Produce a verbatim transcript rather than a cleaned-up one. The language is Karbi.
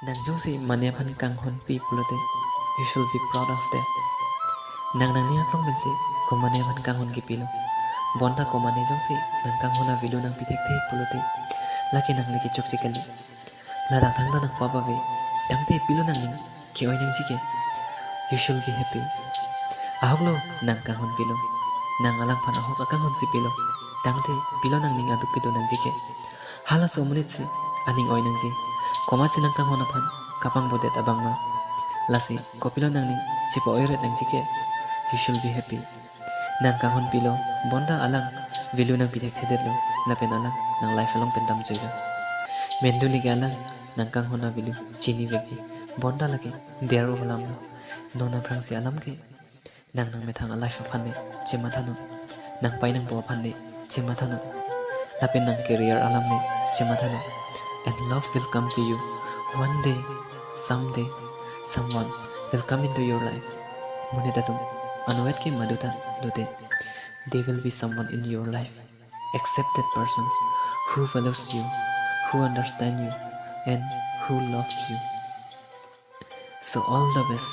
Nang jongsi mane aphan kanghon pi pulote, you should be proud of that. Nang nangning aklong pensi komane aphan kanghon kipilo. Bonta komane jongsi nang kanghon a-value nangpi thekthe pulote, lake nang le kechokche kali. Ladak thangta nang pap ave, tangte pilo nangning ke-oi nangji ke. You should be happy. Ahok lo nang kanghon pilo. Nang alangphan ahok akanghon si pilo. Tangte pilo nangning aduk kedo nangji ke. Halaso amonit si aning oi nangji. Komatsi nang kanghon aphan kapangbodet abang ma. Lasi kopilo nangning chepa-oiret nangji ke. You should be happy. Nang kanghon pilo, bonta alang value nangpi thekthedetlo, lapen alang nang life along pen damjuilo. Menduli ke alang nang kanghon a-value chini vekji, bonta lake der-o alam lo. Non aphrangsi alam ke nang nangmethang a-life aphan le chematha non, nang pai nangpo aphan le chematha non, lapen nang career alam le chematha non. And love will come to you one day, someday, someone will come into your life. Monit atum, anuet ke maduta dote, there will be someone in your life. Accept that person who values you, who understands you, and who loves you. So all the best.